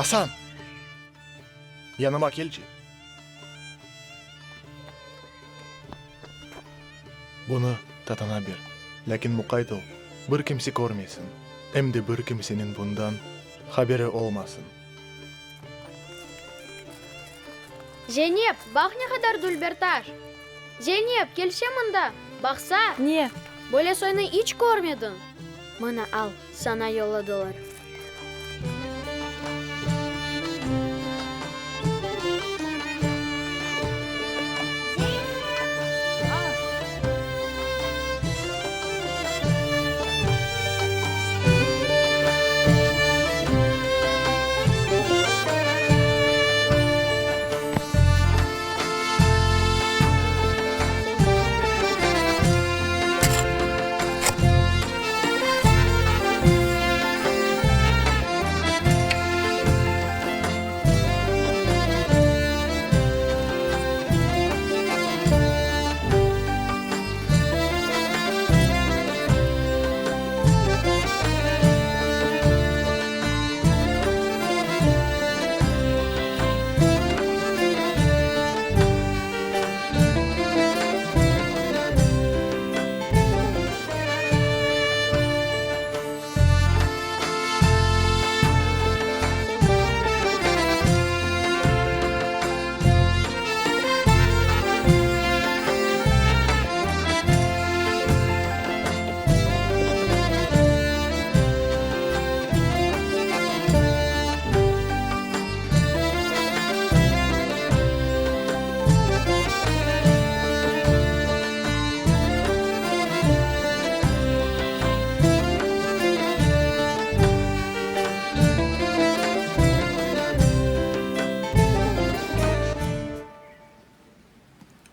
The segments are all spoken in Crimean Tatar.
Asan! Yanıma kelçi. Bunı tatana ber, lâkin muqayt ol, bir kimse körmesin, em de bir kimseniñ bundan haberi olmasın. Zeynep, baq ne qadar dülber taş! Zeynep, kelse mında, baqsa! Ne? Böyle soynı iç körmedim. Mına, al, saña yolladılar.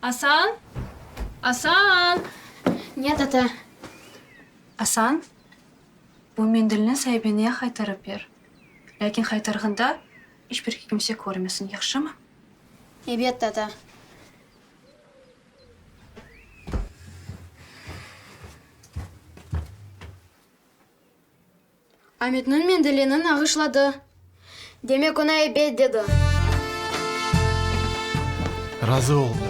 Asan! Asan! Ne, tata? Asan, bu mendilni saibine qaytarıp ber. Lâkin qaytarğanda iç bir kimse körmesin, yahşımı? Ebet, tata. Ametniñ mendilini nağışladı. Demek, oña ebet dedi. Razı oldı.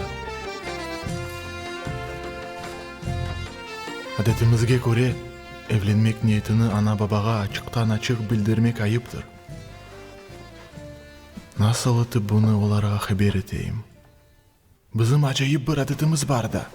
Adetimizge köre, evlenmek niyetini ana-babağa açıqtan-açıq bildirmek ayıptır. Nasıl etip bunı olarğa haber eteyim? Bizim acayip bir adetimiz bar da.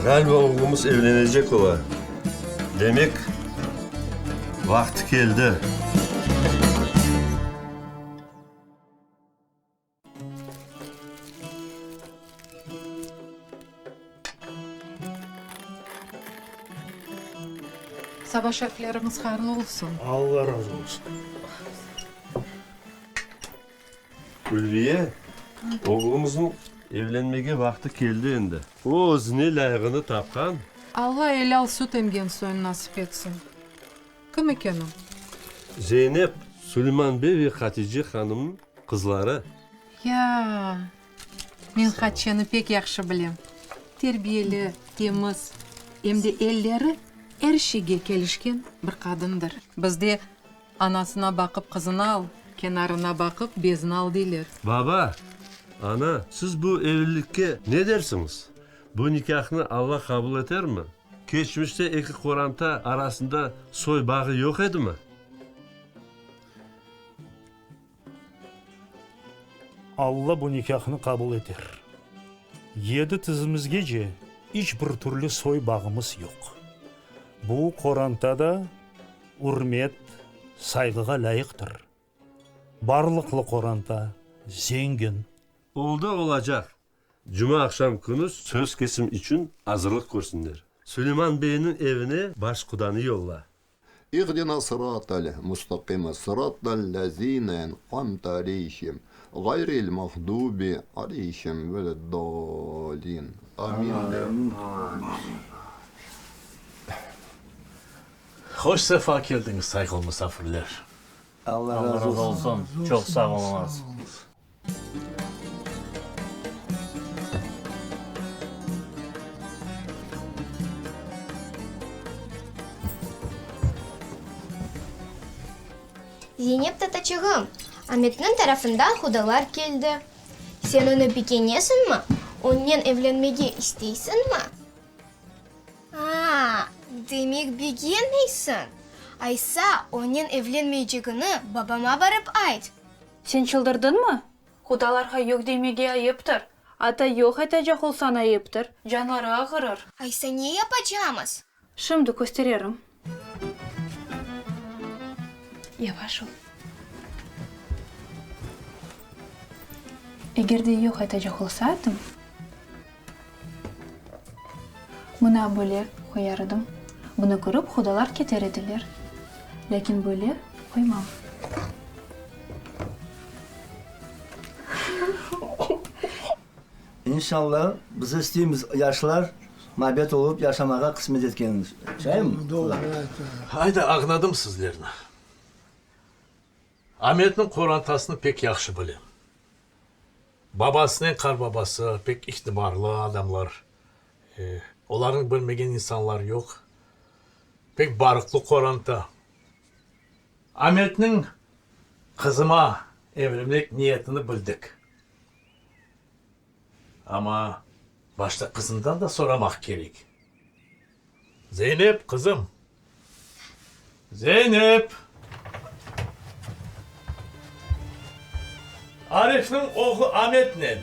Ğaliba oğlumız evlenecek ola. Demek, vaqtı keldi. Saba şerifleriñiz hayırlı olsun. Alla razı olsun. Ülviye, oğlumıznıñ evlenmege vaqtı keldi endi. O özüne lâyığını tapqan. Alla elâl süt emgen soyun nasip etsin. Kim eken o? Zeynep, Suleyman bey ve Hatice hanımnıñ qızları. Ya, men Hatice'ni pek yahşı bilem. Terbiyeli, temiz, em de elleri er şeyge kelişken bir qadındır. Bizde Anasına baqıp qızını al, kenarına baqıp bezini al deyler. Baba, ana, siz bu evlilikke ne dersiñiz? Bu nikâhnı Alla qabul etermi? Keçmişte eki qoranta arasında soy bağı yoq edimi? Alla bu nikâhnı qabul eter. Yedi tizimizgece iç bir türlü soy bağımız yoq. Bu qoranta da ürmet, sayğığa lâyıqtır. Barlıqlı qoranta, zengin. Oldı olacaq. Cuma aqşam künü söz kesim içün azırlıq körsinler. Suleyman beyniñ evine baş qudanı yolla. İhdina sıratal mustaqime sıratal lezine en'amte aleyhim ğayril mağdubi aleyhim veleddalin. Amin. Hoş sefa keldiñiz, sayğılı musafirler. Allah razı olsun. Çoq sağ oluñız. Zeynep tataçığım, Ametniñ tarafından qudalar keldi. Sen onı begenesiñmi? Onnen evlenmege isteysiñmi? A, demek begenmeysiñ? Aysa, onen evlenmeycegini babama barıp ayt. Sen çıldırdıñmı? Qudalarğa yoq demege ayıptır. Atta yoq aytacaq olsañ ayıptır. Canları ağırır. Aysa ne yapacamız? Şimdi köstererim. Yavaş ol. Eger de yoq aytacaq olsaydım. Mına böyle qoyar edim. Bunı körip qudalar keter ediler. Lâkin böyle qoymam. İnşallah, biz isteymiz yaşlar mabet olıp yaşamağa qısmet etkenini. Şaymi? Doğru. Ayda, añladım sizlerni. Ametniñ qorantasını pek yahşı bilem. Babasınen qarbabası pek itibarlı adamlar. Olarnı bilmegen insanlar yoq. Pek barıqlı qoranta. Ametniñ qızıma evlenmek niyetini bildik. Amma başta qızından da soramaq kerek. Zeynep, qızım! Zeynep! Arifniñ oğlu Ametnen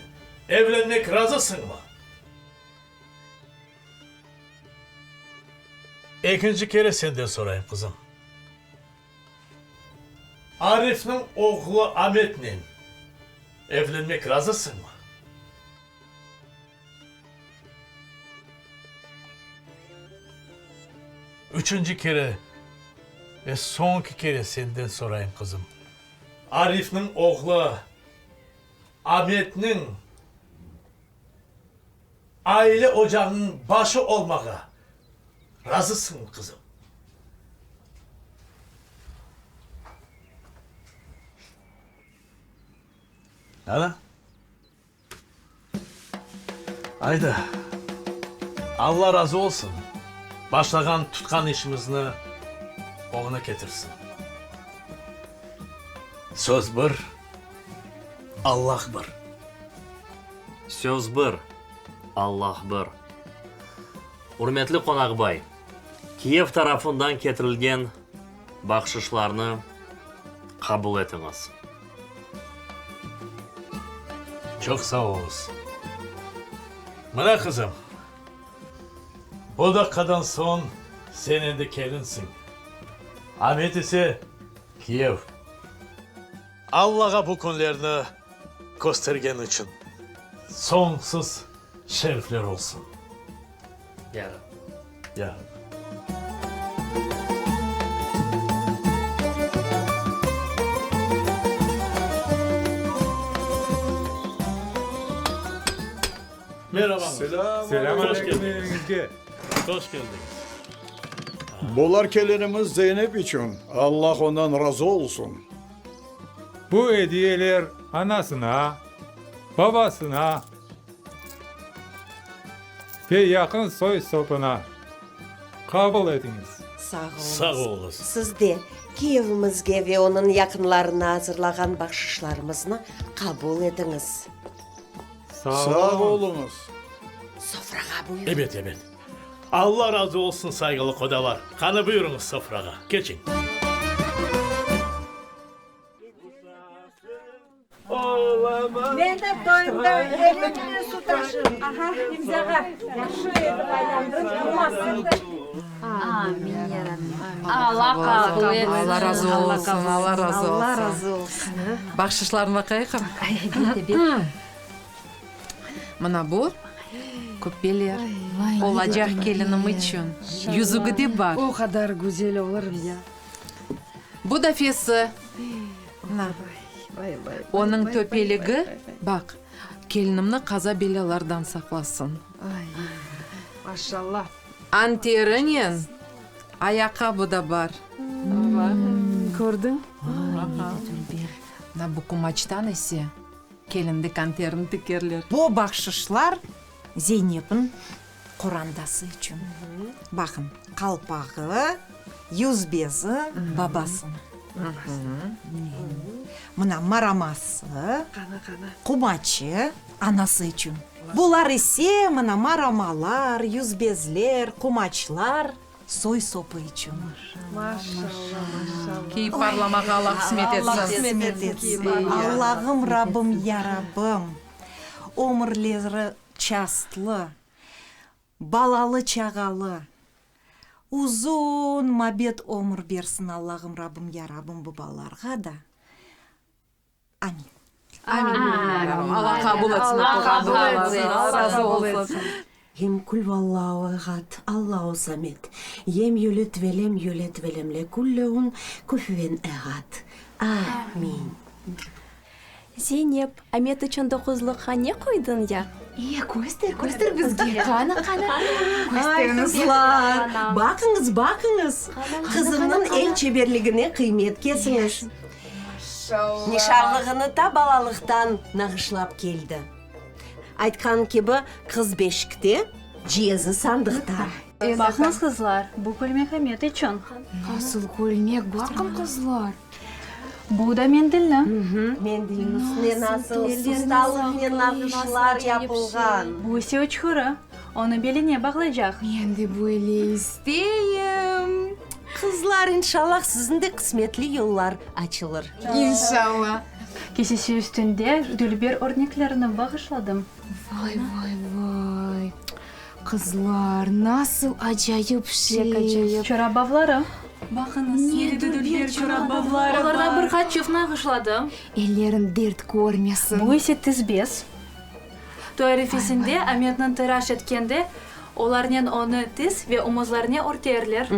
evlenmek razısıñmı? Ekinci kere senden sorayım, qızım. Arifniñ oğlu Ametnen evlenmek razısıñmı? Üçünci kere ve soñki kere senden sorayım, qızım. Arifniñ oğlu Ametniñ aile ocağınıñ başı olmağa razısıñmı, qızım? Ana? Ayda, Alla razı olsun, başlağan, tutqan işimizni oñuna ketirsin. Söz bir, Allah bir. Söz bir, Allah bir. Ürmetli qonaqbay, kiyev tarafından ketirilgen bahşışlarnı qabul etiñiz. Çoq sağ oluñız. Mına, qızım, bu daqqadan soñ sen endi kelinsiñ, Amet ise kiyev. Allağa bu künlerni köstergeni içün soñsuz şerifler olsun. Ya Rab. Ya Rab. Merhabañız. Selâm Hoş aleyküm keldiñiz. eviñizge. Hoş keldiñiz. Bular kelinimiz Zeynep içün, Allah ondan razı olsun. Bu ediyeler anasına, babasına ve yaqın soy-sopuna qabul etiñiz. Sağ oluñız. Sağ oluñız. Siz de kiyevimizge ve onıñ yaqınlarına azırlağan bahşışlarımıznı qabul etiñiz. Sağ oluñız. Sofrağa buyurıñ. Ebet, ebet. Alla razı olsun, sayğılı qudalar. Qani, buyurıñız sofrağa. Keçiñ. Men de toyumda elimle su taşırım. Aha, imzağa. Yahşı etip aylandırıp urmasın. Amin, ya Rabbim. Alla qabul etsin. Alla razı olsun, Alla razı olsun. Alla razı olsun. Bahşışlarnı baqayıqım. Elbette, ber. Mına bu küppeler olacaq kelinim içün. Yüzügi de bar. O qadar güzel olur ya. Bu da fesi. Mına. Onıñ töpeligi, baq, kelinimni qaza-belâlardan saqlasın. Maşallah. Anterinen ayaqqabı da bar. Kördiñ? Mına bu qumaçtan ise kelinlik anterini tikerler. Bu bahşışlar Zeynepniñ qorantası içün. Baqıñ, qalpağı, yüzbezi babasınıñ. Mına maraması, qumaçı anası içün. Bular ise, mına maramalar, yüzbezler, qumaçlar soy-sopı içün. Kiyip parlamağa Allah qısmet etsin. Allahım, Rabbim, ya Rabbim, ömürleri çastlı, balalı-çağalı, uzun mabet ömür bersin Allahım, Rabbim, ya Rabbim bu balalarğa da. Amin. Amin. Allah qabul etsin. Allah qabul etsin. Allah razı olsun. Hem Kul-vallahu ehad, Allahu samed, yem yulid ve lem yulid ve lem lekul leun kufüven ehad. Amin. Zeynep, Amet içün doquzlıqqa ne qoydıñ ya? E, köster, köster bizge. Qana, qana. Ay, qızlar, baqıñız, baqıñız! Qızımnıñ el çeberligine qıymet kesiñiz. Nişanlığını ta balalıqtan nağışlap keldi. Aytqan kibi, qız beşikte, ciyezi sandıqta. Baqıñız, qızlar, bu kölmek Amet içün. Nasıl kölmek? Baqıñ, qızlar. Bu da mendilni. Mendilniñ üstüne nasıl ustalıqnen nağışlar yapılğan. Bu ise uçqurı. Onı beline bağlaycaq. Men de böyle isteyim. Qızlar, inşallah, siziñ de qısmetli yollar açılır. İnşallah. Kesesi üstünde dülber örneklerni bağışladım. Vay, vay, vay! Qızlar, nasıl acayip şey! Pek acayip. Çorap bavları. Baqıñız, ne dülber çorap bavları bar. Olardan bir qaç çift nağışladım. Elleriñ dert körmesin. Bu ise tizbez. Toy arefesinde Ametniñ tıraş etkende, olarnen onı tiz ve omuzlarına örterler.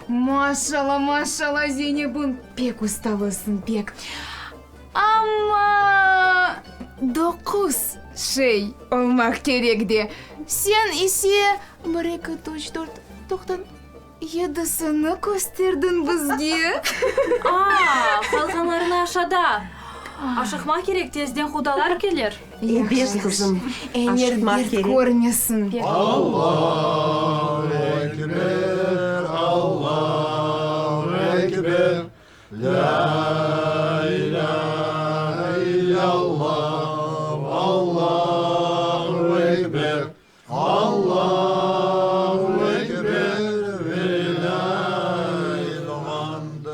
Maşalla, maşalla, Zeynebim, pek ustalısıñ, pek. Amma doquz şey olmaq kerek de, sen ise bir, eki, üç, dört, toqtan, yedisini kösterdiñ bizge. A, qalğanlarını aşada. Aşıqmaq kerek, tezden qudalar kelir. Ebet, qızım, aşıqmaq kerek. Körmesin. Allahu ekber, Allahu ekber, Lâ ilâhe illallah, Allahu ekber, Allahu ekber, velillâhil hamd.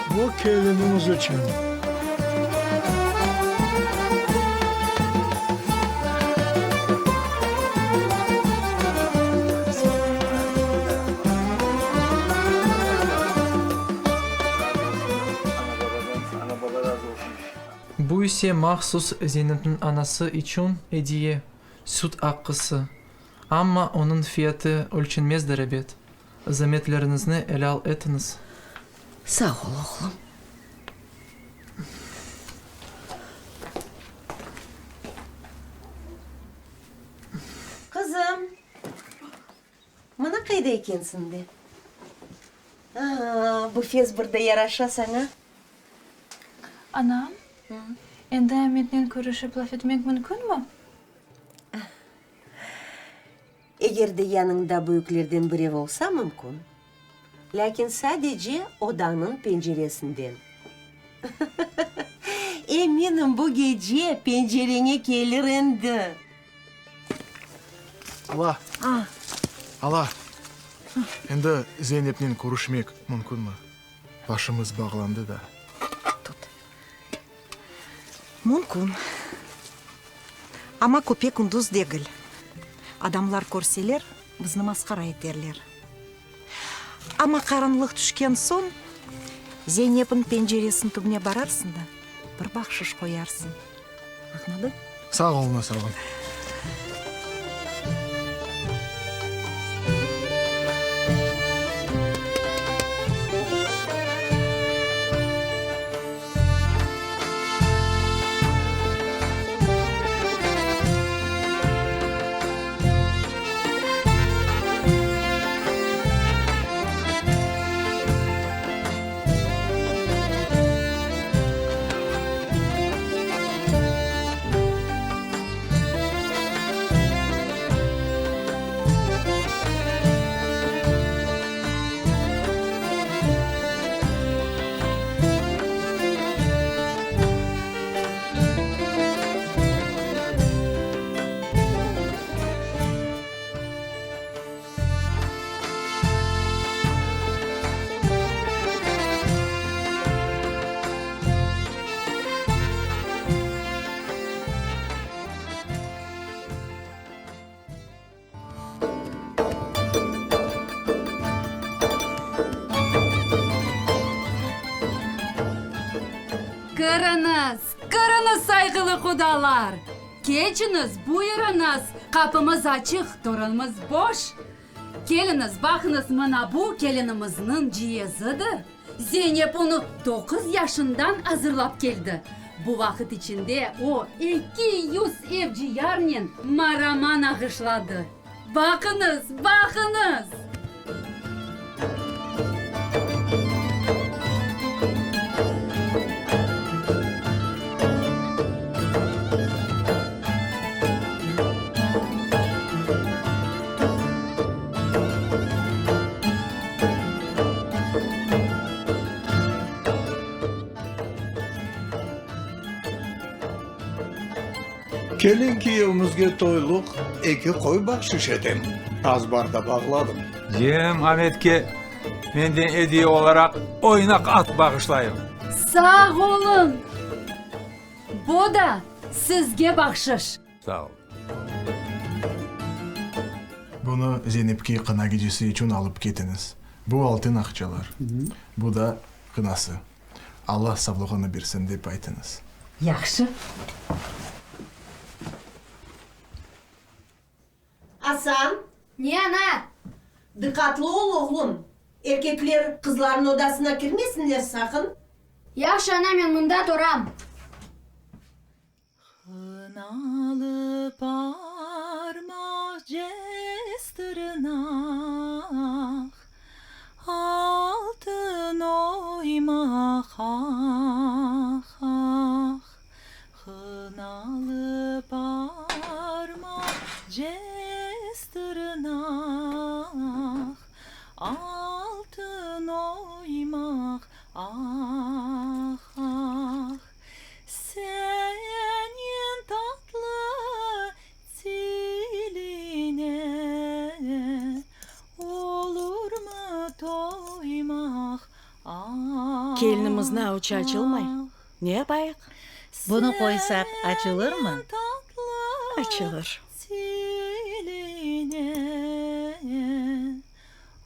Bu kelinimiz içün. Bu ise mahsus Zeynepniñ anası içün ediye, süt aqqısı. Amma onıñ fiyatı ölçenmezdir ebet. Zametleriñizni elâl etiñiz. Sağ ol, oğlum. Qızım, mına qayda ekensiñ de. Aa, bu fes bir de yaraşa saña. Anam, endi Ametnen körüşip laf etmek mümkünmi? Eger de yanıñda büyüklerden birev olsa, mümkün. Lâkin sadece odanıñ penceresinden. Eminim, bu gece pencereñe kelir endi. Ala! Ala! Endi Zeynepnen körüşmek mümkünmi? Başımız bağlandı da. Tut. Mümkün. Amma küpe-kündüz degil. Adamlar körseler, bizni masqara eterler. Amma qaranlıq tüşken soñ, Zeynepniñ penceresiniñ tübüne bararsıñ da. Bir bahşış qoyarsıñ. Añladıñ? Sağ oluñız, ağam. Kiriñiz, kiriñiz, sayğılı qudalar! Keçiñiz, buyurıñız, qapımız açıq, torunımız boş. Keliñiz, baqıñız, mına bu kelinimizniñ ciyezidir. Zeynep onı doquz yaşından azırlap keldi. Bu vaqıt içinde o, 200 evciyarnen maraman ağışladı. Baqıñız, baqıñız! Kelin kiyevimizge toyluq eki qoy bahşiş etem, azbarda bağladım. Yeğenim Ametke menden ediye olaraq oynaq at bağışlayım. Sağ oluñ! Bu da sizge bahşış. Sağ ol. Bunı Zeynepke qına gecesi içün alıp ketiñiz. Bu altın aqçalar. Bu da qınası. Alla savlığını bersin, dep aytıñız. Yahşı. Asan! Ne, ana? Diqqatlı ol, oğlum! Erkekler qızlarnıñ odasına kirmesinler saqın! Yahşı, ana, men mında turam. Hınalı parmaq, cez tırnaq, Altın oymaq, ah, ah. Hınalı parmaq, cez tırnaq, Altın oymaq, ah, ah. Seniñ tatlı tiline olurmı toymaq, ah, Kelinimizniñ avuçı açılmay, ne yapayıq? Bunı qoysaq, açılırmı? Açılır. Tiline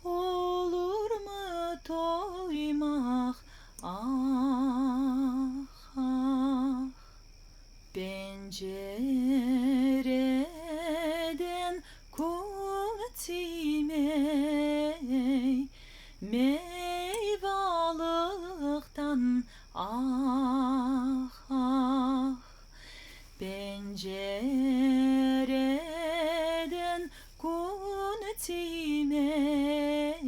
olurmı toymaq, Ah, ah, pencereden kün tiymey, Meyvalıqtan, ah, ah, pencereden kün tiymey,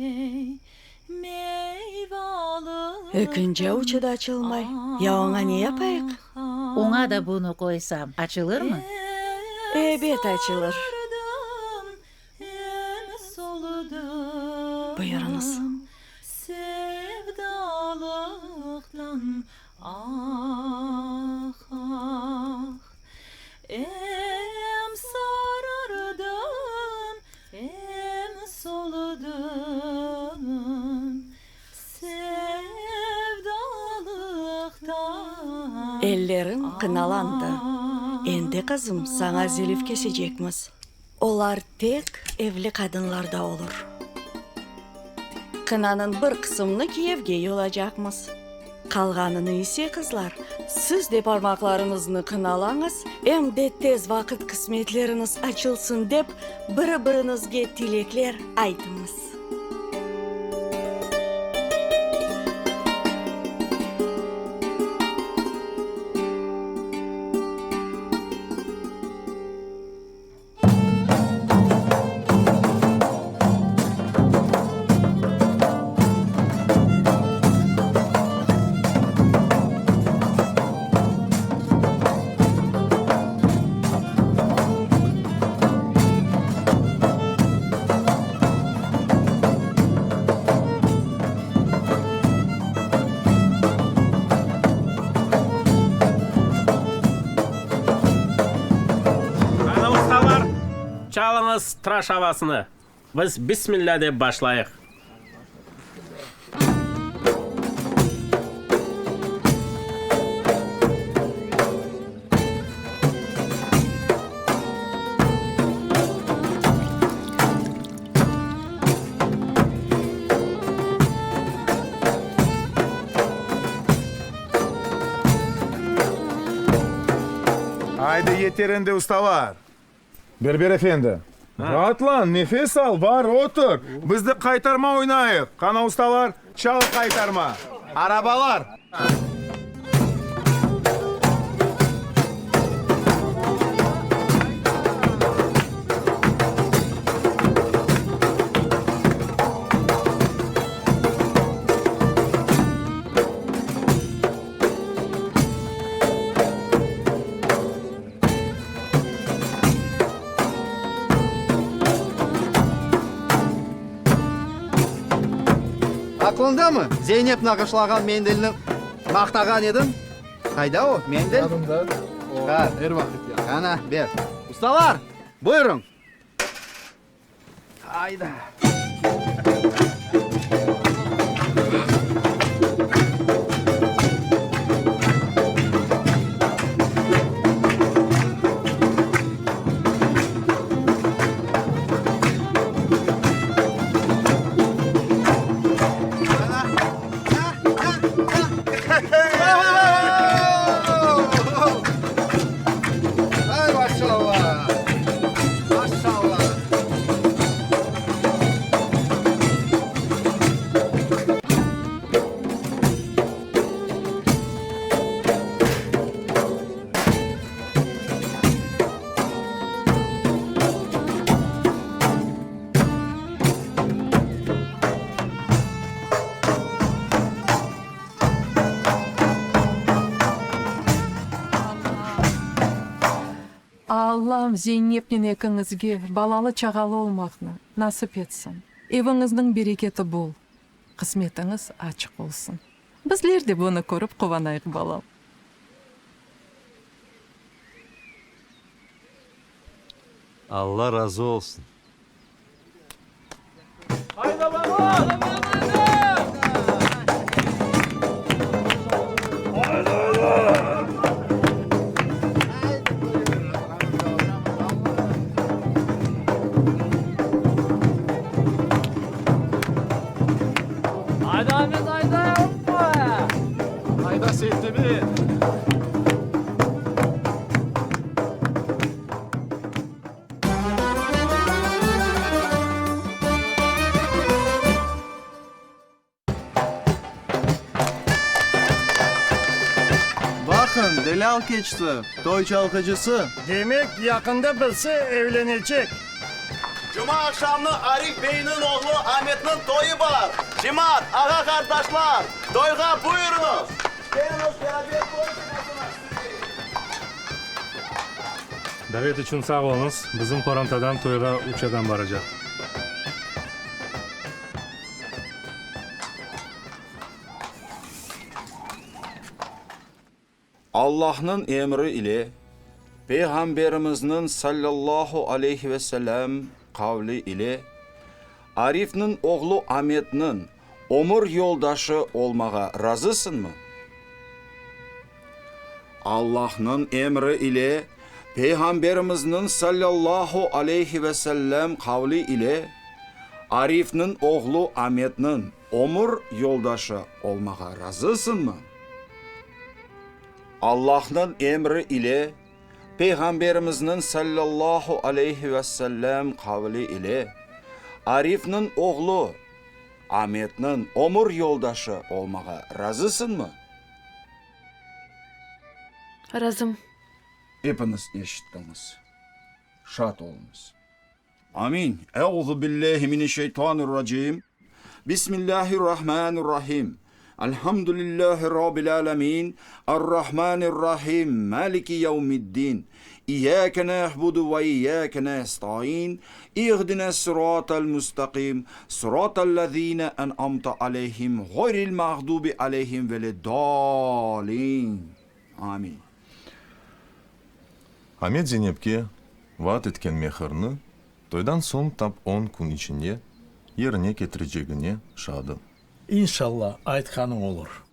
Ekinci avuçı da açılmay. Ya oña ne yapayıq? Oña da bunı qoysam, açılırmı? Ebet, açılır. Buyurıñız. Em sarardım, em solıdım sevdalıqtan. Elleriñ qınalandı. Endi, qızım, saña zilif kesecekmiz. Olar tek evli qadınlarda olur. Qınanıñ bir qısımını kiyevge yolacaqmız. Qalğanını ise, qızlar, Siz de parmaqlarıñıznı qınalañız, em de tez vaqıt qısmetleriñiz açılsın dep, biri-biriñizge tilekler aytıñız. Qana ustalar, çalıñız tıraş avasını, biz Bismillâ dep başlayıq. Aydı, yeter endi, ustalar! Berber efendi, raatlan, nefes al, bar, otur, biz de qaytarma oynayıq. Qana, ustalar, çal qaytarma! Arabalar! Aqlıñdamı, Zeynep nağışlağan mendilni maqtağan ediñ? Qayda o, mendil? Yanımda. Çıqar. Er vaqıt yanımda. Qana, ber. Ustalar, buyurıñ! Ayda! Ay, maşallah! Maşallah! Allam Zeynepnen ekiñizge balalı-çağalı olmaqnı nasip etsin. Eviñizniñ bereketi bol, qısmetiñiz açıq olsun. Bizler de bunı körip quvanayıq, balam. Alla razı olsun. Ayda, Amet, ayda! Oppa! Ayda, Seyttemir! Baqıñ, delâl keçti, toy çalğıcısı. Demek, yaqında birisi evlenecek. Cuma aqşamnı Arif beyniñ oğlu Ametniñ toyı bar. Cemaat, ağa-qardaşlar, toyğa buyurıñız! Keliñiz, beraber toy sofrasına Davet içün sağ oluñız. Bizim qorantadan toyğa üç adam baracaq. Allahnıñ emri ile, Peyğamberimizniñ sallallahu aleyhi ve sellem qavli ile, Arifniñ oğlu Ametniñ ömür yoldaşı olmağa razısıñmı? Allahnıñ emri ile, Peyğamberimizniñ sallallahu aleyhi ve sellem qavli ile, Arifniñ oğlu Ametniñ ömür yoldaşı olmağa razısıñmı? Allahnıñ emri ile, Peyğamberimizniñ sallallahu aleyhi ve sellem qavli ile, Arifniñ oğlu Ametniñ ömür yoldaşı olmağa razısıñmı? Razım. Epiñiz eşittiñiz. Şad oluñız. Amin. Euzu billahi mineşşeytanirracim. Bismillahirrahmanirrahim. Elhamdülillahi rabbil alemin. Errahmanirrahim. Maliki yevmiddin. İyyake na'budu ve iyyake nestaîn. İhdines sıratal mustaqim. Sıratal lezîne en'amte aleyhim gayril mağdubi aleyhim veleddâlin. Amin. Amet Zenepke vaat etken mehirni toydan soñ tap on kün içinde yerine ketirecegine şadı. İnşalla, aytqanıñ olur.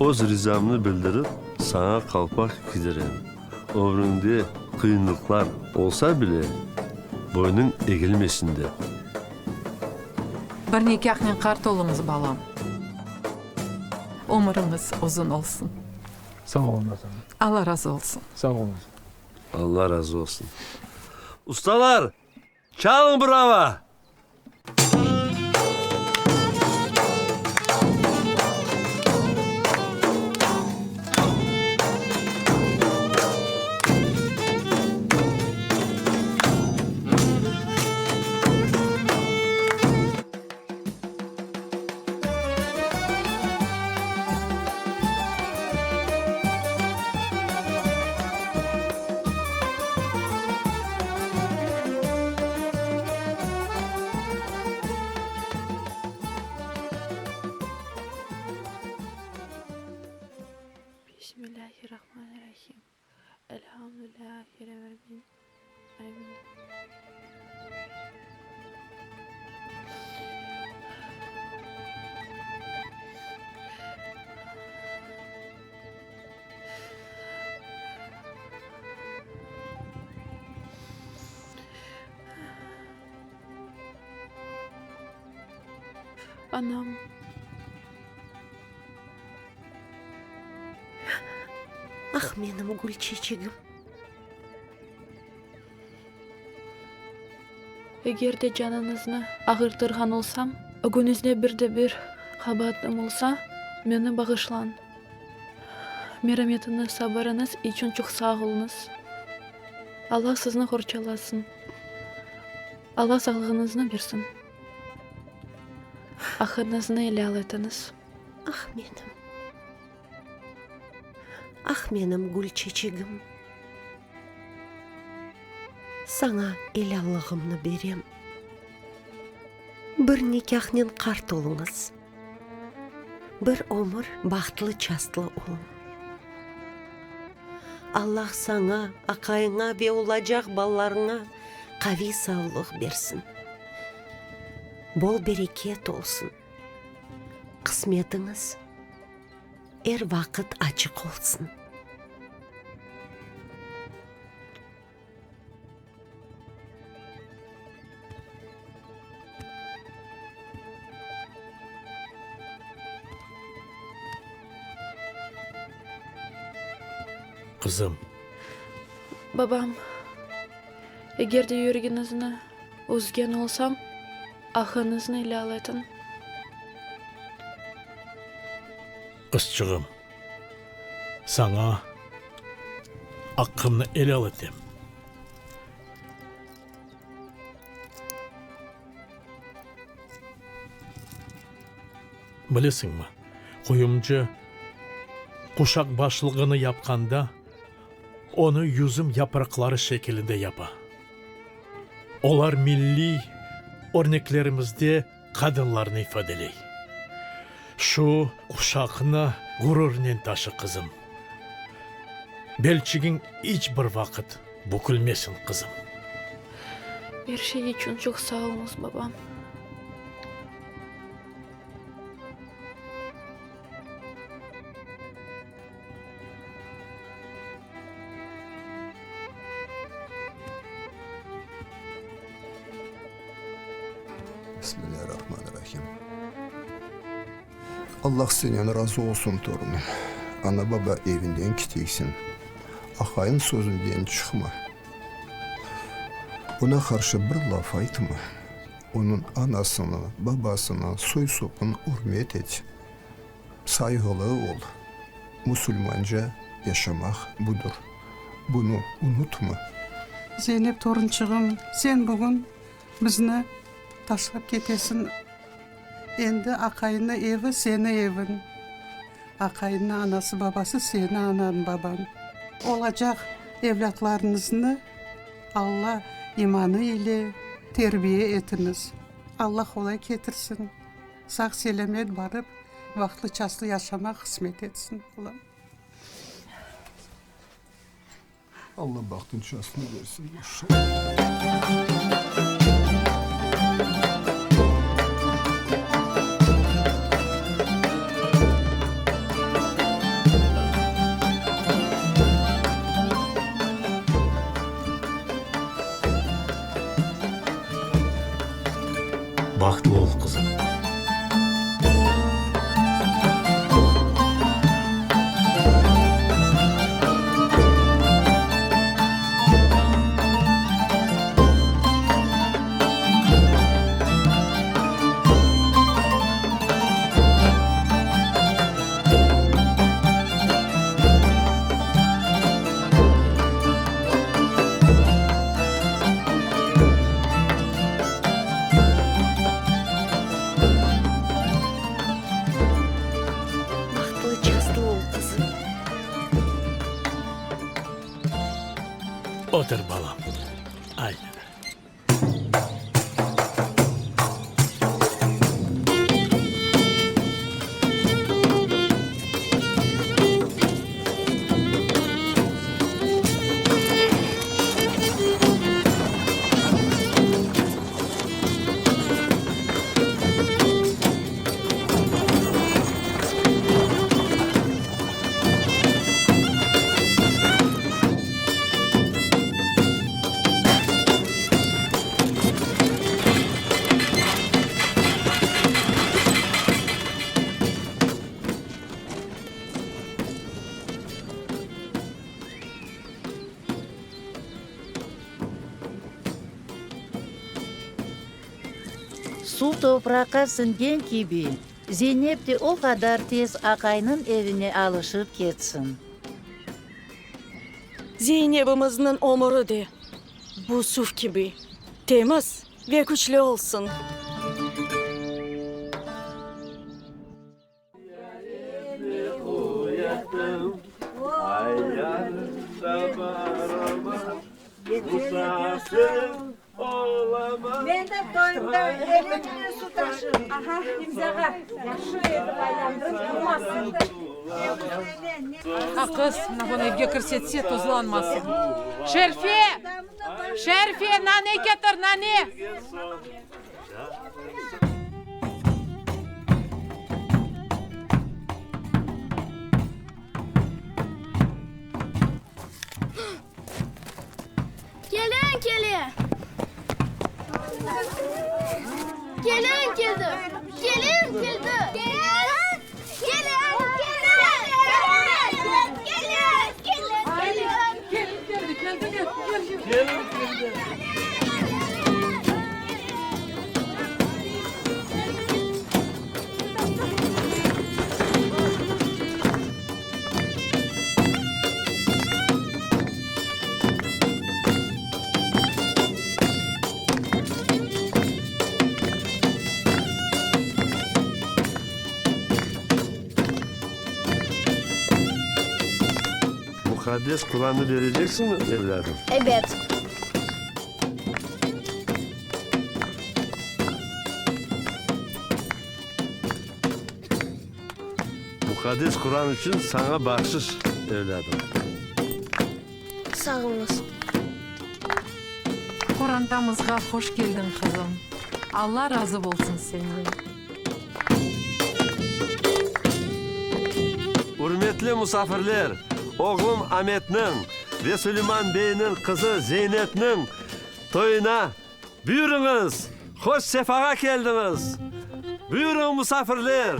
Öz rizamnı bildirip, saña qalpaq kiydirem. Ömrüñde qıyınlıqlar olsa bile, boynıñ egilmesin dep. Bir nikâhnen qart oluñız, balam. Ömüriñiz uzun olsun. Sağ oluñız, ana. Alla razı olsun. Sağ oluñız. Alla razı olsun. Ustalar, çalıñ bir ava! Bismillahirrahmanirrahim. Elhamdülillahi Rabbil alemin. Anam. Ah, menim gül çeçegim! Eger de canıñıznı ağırtırğan olsam, ögüñizde bir de bir qabaatım olsa, meni bağışlañ. Merametiñiz, sabırıñız içün çoq sağ oluñız. Alla sizni qorçalasın. Alla sağlığıñıznı bersin. Aqıñıznı elâl etiñiz. Ah, menim, ah, menim gül çeçegim! Saña elâllığımnı berem. Bir nikâhnen qart oluñız. Bir ömür bahtlı-çastlı ol. Allah saña, aqayıña ve olacaq balalarıña qaviy savlıq bersin. Bol bereket olsun. Qısmetiñiz er vaqıt açıq olsun. Qızım. Babam, eger de yüregiñizni üzgen olsam, aqıñıznı elâl etiñ. Qızçığım, saña aqqımnı elâl etem. Bilesiñmi, quyumcı. Quşaq başlığını yapqanda, onı yüzüm yapraqları şekilinde yapa. Olar milliy örneklerimizde qadınlarnı ifadeley. Şu quşaqnı ğururnen taşı, qızım. Belçigiñ iç bir vaqıt bükülmesin, qızım. Er şey içün çoq sağ oluñız, babam. Bismillâ-rahmanir-rahim. Allah senen razı olsun, torunım. Ana-baba evinden keteysiñ. Aqayıñ sözünden çıqma. Oña qarşı bir laf aytma. Onıñ anasını, babasını, soy-sopun ürmet et. Sayğılı ol. Musulmanca yaşamaq budır. Bunı unutma. Zeynep torunçığım, sen bugün bizni taşlap ketesiñ. Endi aqayınnıñ evi seniñ eviñ. Aqayınnıñ anası-babası seniñ anañ-babañ. Olacaq evlâtlarıñıznı Alla imanı ile terbiye etiñiz. Alla qolay ketirsin. Sağ-selâmet barıp, vaqtlı-çaslı yaşamaq qısmet etsin, Allam. Alla bahtın çasını bersin, maşallah. Bahtlı ol, qızım. Bahtlı-çastlı ol, qızım. Otur, balam. Aynen. Suv topraqqa siñgen kibi, Zeynep de o qadar tez aqaynıñ evine alışıp ketsin. Zeynebimizniñ ömüri de bu suv kibi temiz ve küçlü olsun. Men de toyumda elimnen suv taşırım. Aqız, mına bunı evge kirsetse, tozlanmasın. Şerfe! Şerfe, nane ketir, nane! Kelin kele! Kelin keldi! Kelin keldi! Kelin! Kelin! Kelin! Kelin! Kelin keldi, keldiler, kelin keldi. Muqaddes Qurannı bereceksiñmi, evlâdım? Ebet. Muqaddes Quran içün saña bahşış, evlâdım. Sağ oluñız. Qorantamızğa hoş keldiñ, qızım. Alla razı bolsun senden. Ürmetli musafirler, oğlum Ametniñ ve Suleyman beyniñ qızı Zeynepniñ toyuna buyurıñız! Hoş sefağa keldiñiz! Buyurıñ, musafirler!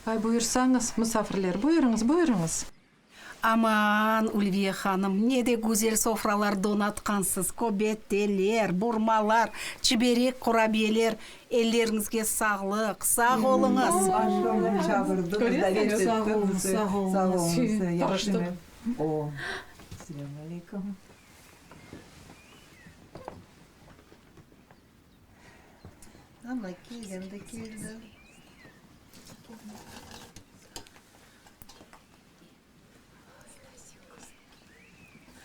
Ay, buyursañız, musafirler, buyurıñız, buyurıñız. Aman, Ülviye hanım, ne de güzel sofralar donatqansız, köbeteler, burmalar, çiberek, qurabiyeler. Elleriñizge sağlıq, sağ oluñız. Sağ oluñız, sağ oluñız. Ana, kelin de keldi.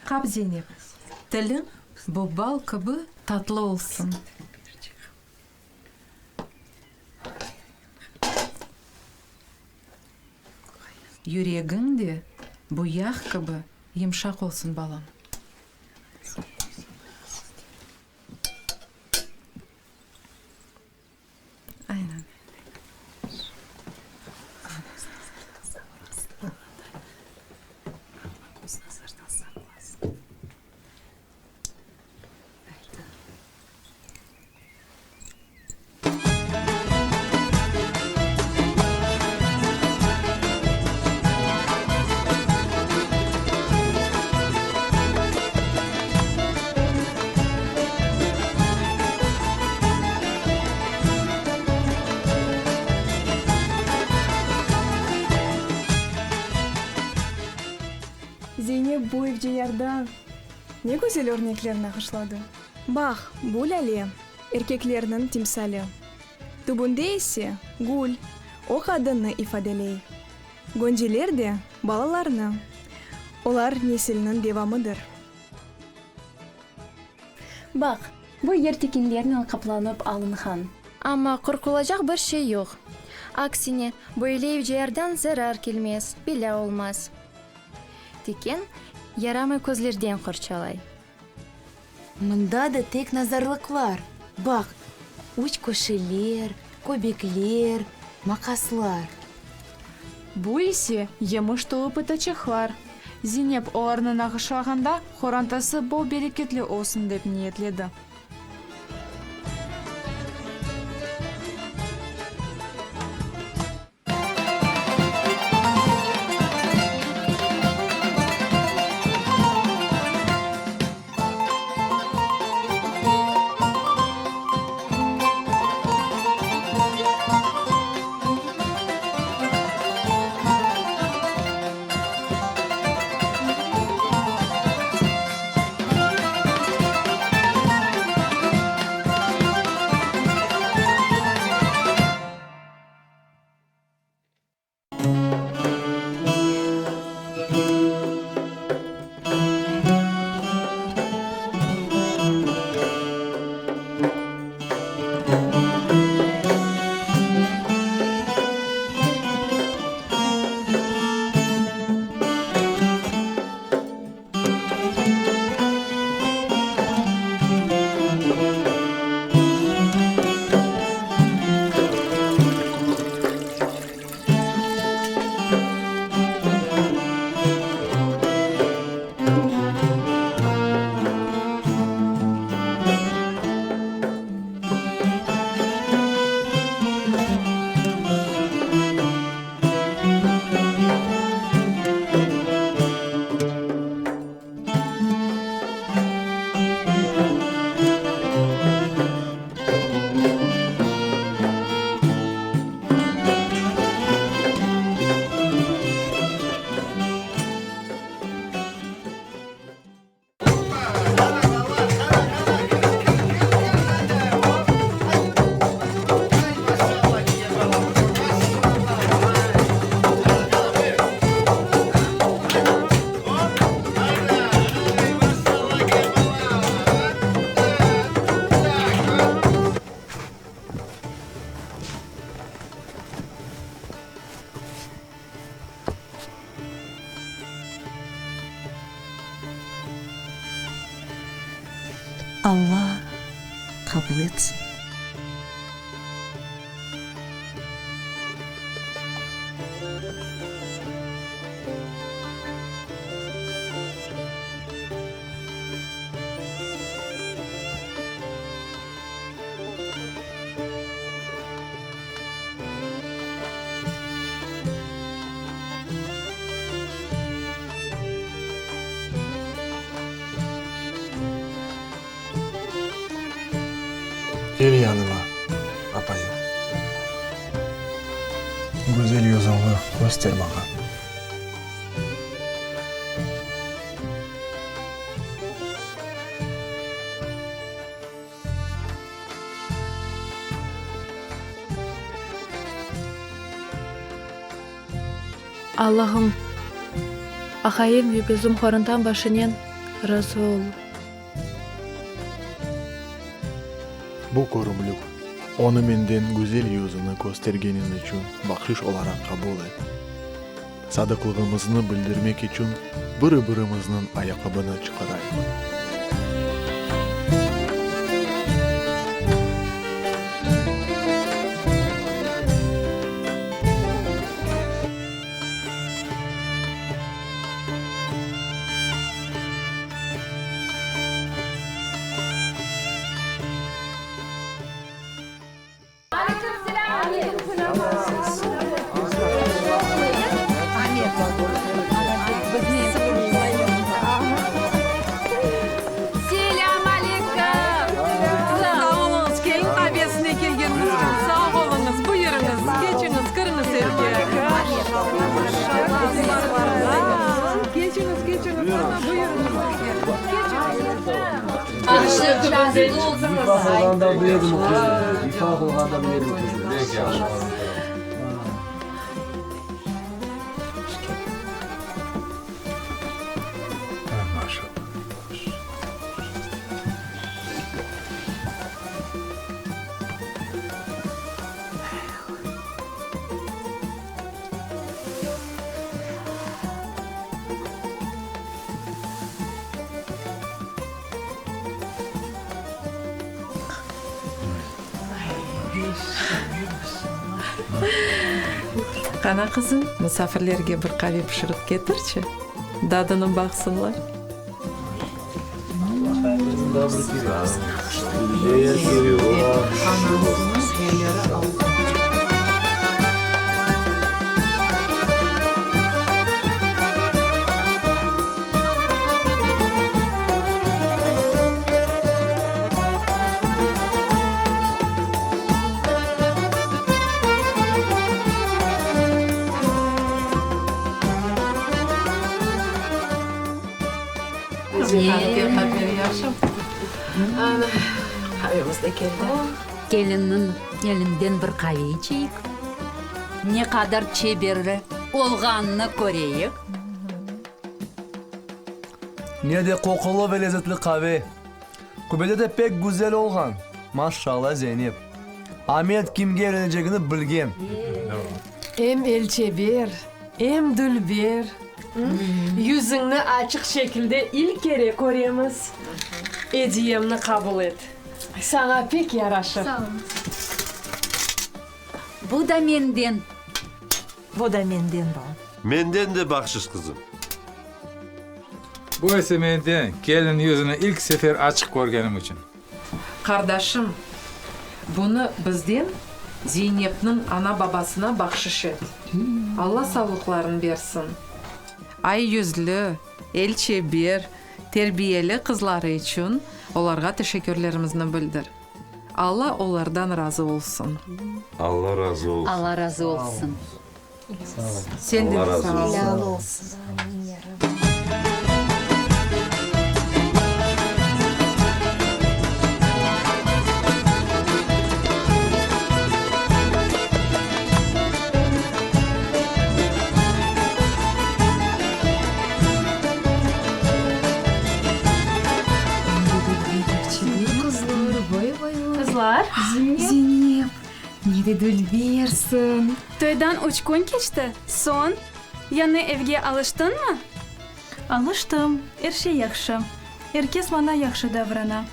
Qap, Zeynep, tiliñ bu bal kibi tatlı olsun. Yüregiñ de bu yağ kibi yımşaq olsun, balam. Aynen. Zeynep bu evceyarda ne güzel örnekler nağışladı. Baq, bu lâle, erkeklerniñ timsali. Tübünde ise, gül, o qadınnı ifadeley. Gönceler de, balalarnı. Olar nesilniñ devamıdır. Baq, bu yer tikenlernen qaplanıp alınğan. Amma qorqulacaq bir şey yoq. Aksine, böyle evciyardan zarar kelmez, belâ olmaz. Tiken yaramay közlerden qorçalay. Mında da tek nazarlıqlar, baq, üç köşeler, köbekler, maqaslar. Bu ise yemiş tolu pıtaçıqlar. Zinep olarnı nağışlağanda qorantası bol-bereketli olsun dep niyetledi. Alla qabul etsin. Kel yanıma, apayım. Güzel yüzüñni köster maña. Allahım, aqayım ve bizim qorantam başınen razı ol. Bu körümlük, onı menden güzel yüzüni köstergeniñ içün bahşiş olaraq qabul et. Sadıqlığımıznı bildirmek içün biri-birimizniñ ayaqqabını çıqarayıq. Selâm aleyküm! Sağ oluñız, kelin qavesine kelgeniñiz içün sağ oluñız. Buyurıñız, keçiñiz, kiriñiz evge. Keçiñiz, keçiñiz, ana, buyurıñız. Qana, qızım, musafirlerge bir qave pişirip ketirçi, dadını baqsınlar. Kelinniñ elinden bir qave içeyik. Ne qadar çeber olğanını köreyik. Ne de qoqulı ve lezetli qave! Kübete de pek güzel olğan! Maşşalla, Zeynep! Amet kimge evlenecegini bilgen! Em elçeber, em dülber. Yüzüñni açıq şekilde ilk kere köremiz. Ediyemni qabul et. Saña pek yaraşır. Sağ oluñız. Bu da menden. Bu da menden, balam. Menden de bahşış, qızım. Bu ise menden, kelin yüzüni ilk sefer açıq körgenim içün. Qardaşım, bunı bizden Zeynepniñ ana-babasına bahşış et. Alla savlıqlarını bersin. Ay yüzlü, el çeber, terbiyeli qızları içün olarğa teşekkürlerimizni bildir. Alla olardan razı olsun. Alla razı olsun. Alla razı olsun. Sen de sağ ol. Qızlar, Zeynep, ne de dülbersiñ! Toydan üç kün keçti, soñ, yañı evge alıştıñmı? Alıştım, er şey yahşı. Er kes maña yahşı davrana.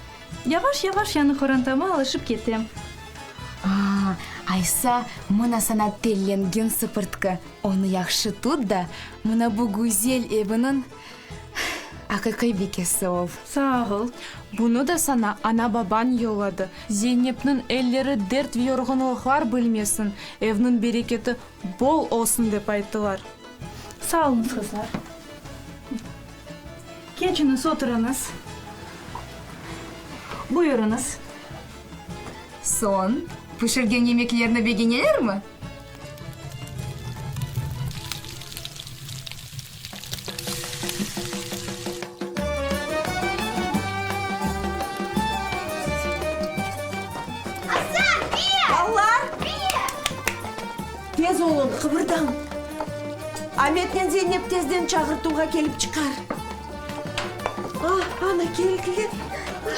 Yavaş-yavaş yañı qorantama alışıp ketem. A, aysa, mına saña tellengen sıpırtqı, onı yahşı tut da, mına bu güzel evniñ aqiqiy bikesi ol. Sağ ol. Bunı da saña ana-babañ yolladı. Zeynepniñ elleri dert ve yorğunlıqlar bilmesin, evniñ bereketi bol olsun dep ayttılar. Sağ oluñız, qızlar. Keçiñiz, oturıñız. Buyurıñız. Soñ, pişirgen yemeklerni begenelermi? Asan, Balalar! Tez olun, qıbırdañ! Ametnen Zeynep tezden çağırtuvğa kelip çıqar. Ah, ana, keldiler.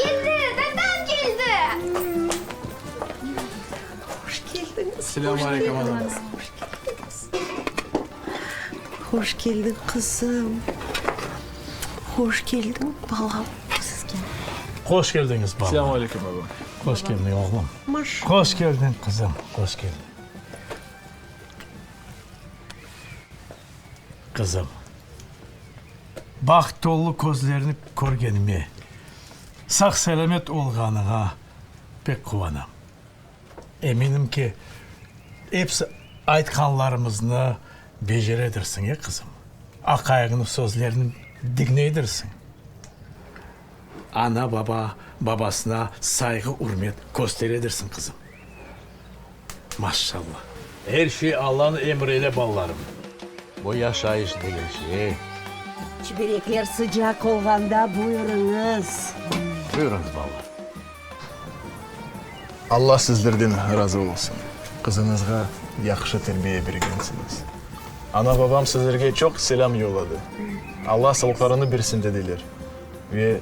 Keldi, tatam keldi! Hoş keldiñiz. Selâm aleyküm, ana. Hoş keldiñiz. Hoş keldiñ, qızım. Hoş keldiñ, balam. Sizge. Hoş keldiñiz, balam. Selâm aleyküm, baba. Hoş keldiñ, oğlum. Maşallah. Hoş keldiñ, qızım. Hoş keldiñ. Qızım, baht tolu közlerini körgenime, sağ-selâmet olğanıña pek quvanam. Eminim ki, episi aytqanlarımıznı beceredirsiñ, e, qızım? Aqayıñnıñ sözlerini diñleydirsiñ. Ana-baba, babasına sayğı-ürmet kösteredirsiñ, qızım. Maşşalla! Er şey Allanıñ emri ile, balalarım. Bu yaşayış degen şey. Çiberekler sıcaq olğanda buyurıñız. Buyurıñız, balalar. Alla sizlerden razı olsun. Qızıñızğa yahşı terbiye bergensiñiz. Ana-babam sizlerge çoq selâm yolladı. Alla sağlıqlarını bersin dediler ve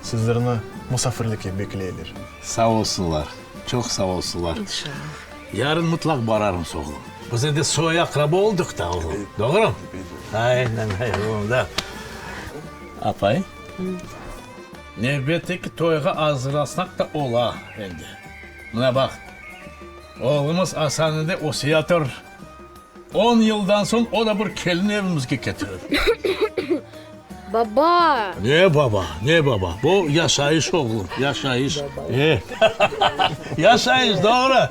sizlerni musafirlikke bekleyler. Sağ olsunlar, çoq sağ olsunlar. İnşallah. Yarın mıtlaq bararmız, oğlum. Biz endi soy-aqraba oldıq da, oğlum. Doğrumı? Aynen, aynen, da. Apay. Nevbetteki toyğa azırlasaq da ola endi. Mına baq, oğlumız Asan endi öseyatır. On yıldan soñ o da bir kelin evimizge ketirir. Baba! Ne baba, ne baba? Bu yaşayış, oğlum, yaşayış. E, yaşayış, doğru.